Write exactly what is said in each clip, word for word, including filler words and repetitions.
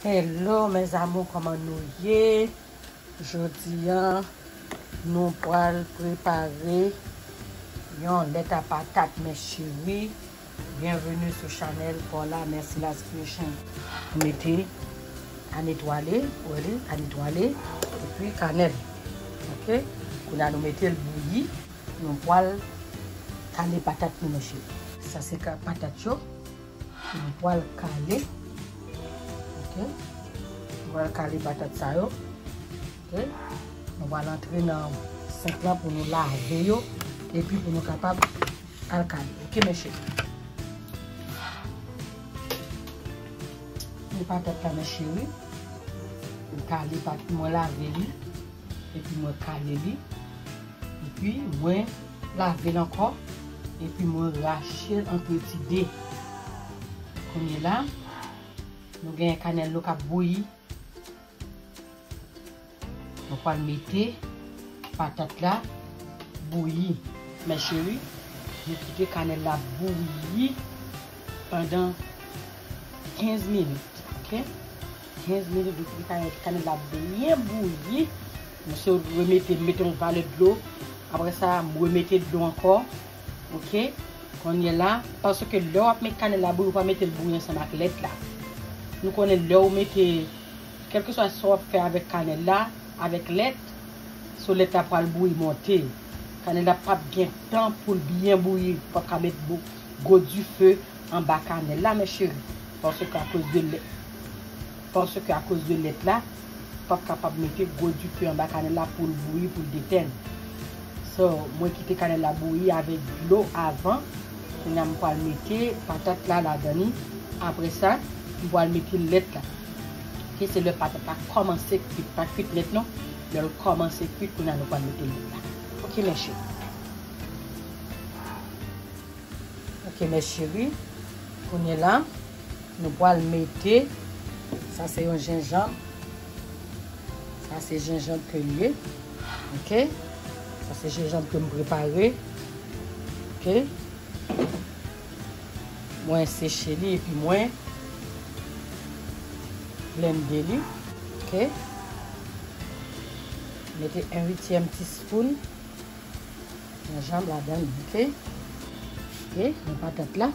Hello mes amours, kòman nou ye? Jodi a nou pral prepare yon lèt a patat, mes chéris. Bienvenue sou chanèl Paula Mercillas Creation. Mete anetwale, wè li anetwale, epi kanèl. Ok? Kounye a nou mete l bouyi. Nou pral kale patat nou, mes chéris. Sa se ka patat yo. Nou pral kale. Ok? Nou pral kale patat sa yo. Ok? Nou pral antre nan senk lan pou nou lave yo. Epi pou nou kapab al kale. Ok, mes chéris? Pou patat la, mes chéris. Mwen kale patat, mwen lave li. Epi mwen kale li. Epi mwen lave l ankò. Epi mwen rache l an ti de. Kounye la, nou gen kanèl nou k ap bouyi. Nou pral mete patat la bouyi. Mes chéris, nou kite kanèl la bouyi pandan kenz minit. Ok? Kenz minit, nou kite kanèl, kanèl la byen bouyi. Nou se remete, mete yon valè dlo. Apre sa, m remete dlo ankò. Ok? Kounye la, paske lè w ap met kanèl la bouyi, ou pa mete l bouyi ansanm ak lèt la. Nou konnen lè w mete, kèlkeswa sa w ap fè avèk kanèl la, avèk lèt, so lèt la pral bouyi monte. Kanèl la p ap gen tan pou l byen bouyi, ou p ap ka met gwo dife anba kanèl la, mes chéris. Paske akoz de lèt, paske akoz de lèt la, p ap kapab mete gwo dife anba kanèl la pou l bouyi, pou l detenn. So, mwen kite kanèl la bouyi avèk dlo avan. Kounye a m pral mete patat la ladan li. Apre sa, m pral mete lèt la. Ok, se lè patat la kòmanse kwit, pa kwit nèt non. Lè l kòmanse kwit, kounye a nou pral mete lèt la. Ok, mes chéris. Ok, mes chéris. Kounye la, nou pral mete, sa se yon jenjanm. Sa se jenjanm ke l ye. Ok? Sa se jenjanm ke m prepare. Ok? Mwen seche li epi mwen blende li. Ok? Mete en uityèm tispoun jenjanm ladan li, ok? Ok, men patat la.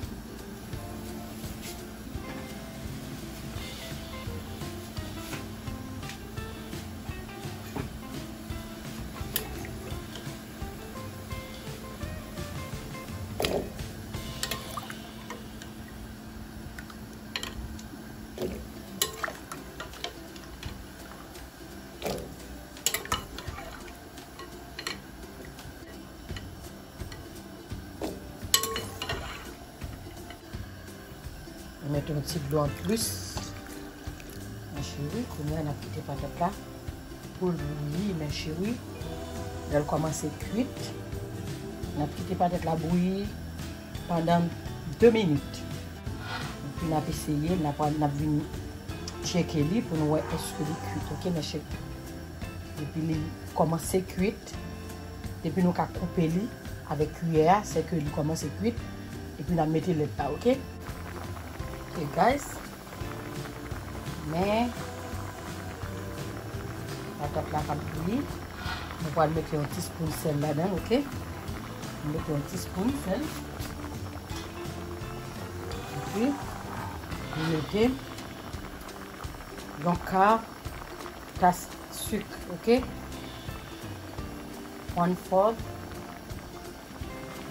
Mwen mete yon ti dlo anplis. Mes chéris, kounye a n ap kite patat la pou l bouyi, mes chéris. Lè l kòmanse kwit, n ap kite patat la bouyi pandan de minit. Epi n ap eseye, n ap, n ap vin tcheke li pou nou wè èske li kwit, ok, mes chéris. Epi li kòmanse kwit. Depi nou ka koupe li avèk kiyè a, se ke li kòmanse kwit. Epi n ap mete lèt la, ok? Ok, guys. Men, patat la k ap bouyi. Nou pral mete yon ti spoun sèl ladan l, ok? Nou mete yon ti spoun sèl. Epi, nou mete yon ka tas sik, ok? One fourth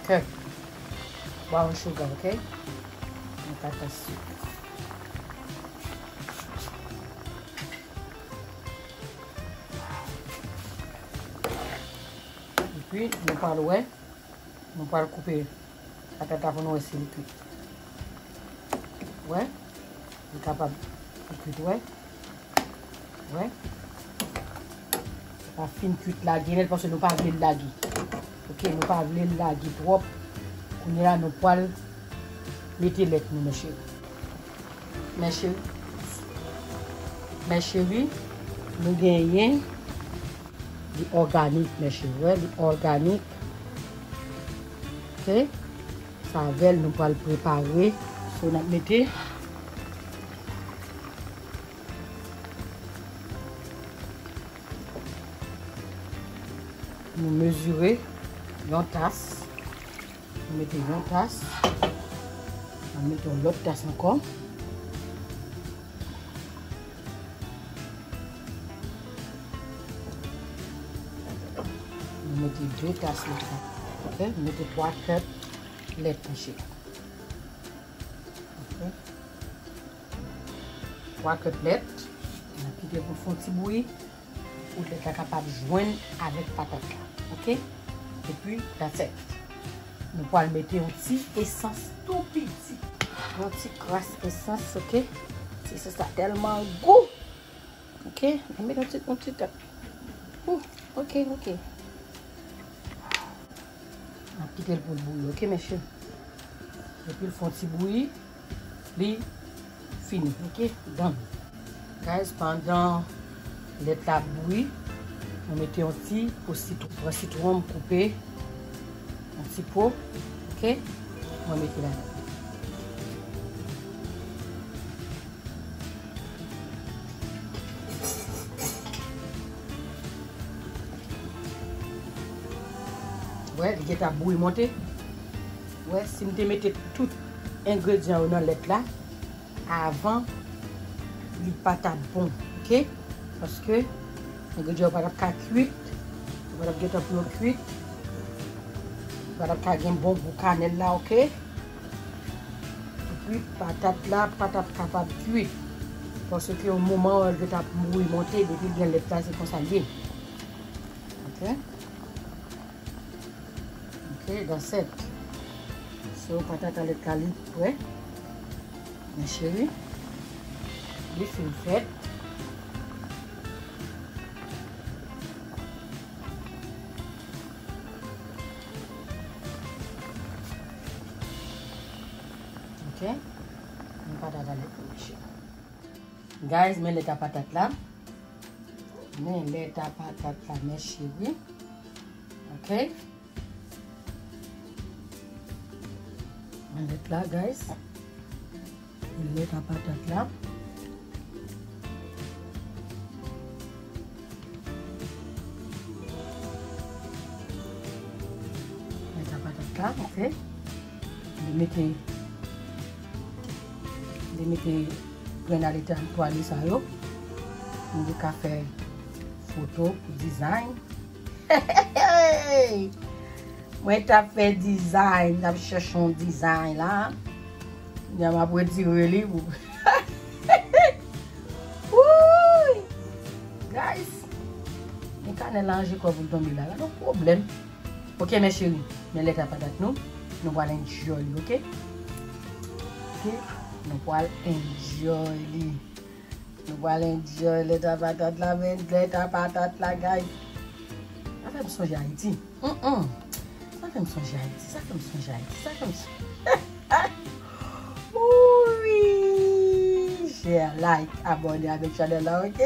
cup brown sugar, ok? Yon ka tas sik. Epi, nou pral wè, nou pral koupe patat la pou nou wè si li kwit. Wè, li kapab li kwit, wè. Wè. Li pa fin kwit lage nèt paske nou pa vle l lage. Ok, nou pa vle l lage twòp. Kounye a, nou pral mete lèt nou, mes chéris. Mes chéris. Mes chéris, nou genyen li òganik, mes chéris. Wè, li òganik. Ok? Sa avè l, nou pral prepare. So, n ap mete Nou mezire yon tas. Nou mete yon tas. Nou mete yon lòt tas ankò. Nou mete de tas lèt la. Ok? Nou mete twa kèp lèt, mesye. Ok? Twa kèp lèt. N ap kite pou l fè yon ti bouyi. Pou lèt la kapab jwenn avèk patat la. Ok? Epi, that's it. Nou pral mete yon ti esans tou piti. Yon ti kras esans, ok? Ti esans la tèlman gou. Ok? Mwen mete yon ti, yon ti tèt. Ou, ok, ok. N ap kite l pou l bouyi, ok, mesye? Epi l fè yon ti bouyi, li fini, ok? Done. Guys, pandan lèt la ap bouyi, mwen mete yon ti po sitwon, pran sitwon, m koupe yon ti po, ok? Mwen mete ladan. Wè, li gentan ap bouyi monte. Wè, si m te mete tout engredyan yo nan lèt la avan, li pa t ap bon, ok? Paske engredyan yo pa t ap ka kwit, yo pa t ap gentan pou yo kwit, yo pa t ap ka gen bon gou kanèl la, ok? Epi patat la pa t ap kapab kwit. Paske yon moman, lè l t ap mouri monte, depi l gen lèt la, se konsa l ye. Ok? Ok, that's it. So, patat a lèt la, li prè. Men cheri, li fin fèt. Ok? Men patat a lèt la, men cheri. Guys, men lèt a patat la. Men lèt a patat la, men cheri. Ok? Men lèt la, guys. Men lèt a patat la. Lèt a patat la, ok. Li mete, li mete grenn a letwal sa yo. Nou te ka fè foto pou dizayn. Mwen t ap fè dizayn, m t ap chèche yon dizayn la. Kounye a m ap retire li pou Wouy! Guys, men kanèl la ranje kò pou l tonbe la. Gade yon pwoblèm. Ok, men cheri, men lèt a patat nou. Nou pral enjoy li, ok? Ok? Nou pral enjoy li. Nou pral enjoy lèt a patat la, men lèt a patat la, guys. Sa fè m sonje Ayiti. Mm, mm. Sa fè m sonje Ayiti, sa fè m sonje Ayiti, sa fè m sonje. Wi! Share, like, abòne avèk chanèl la, ok?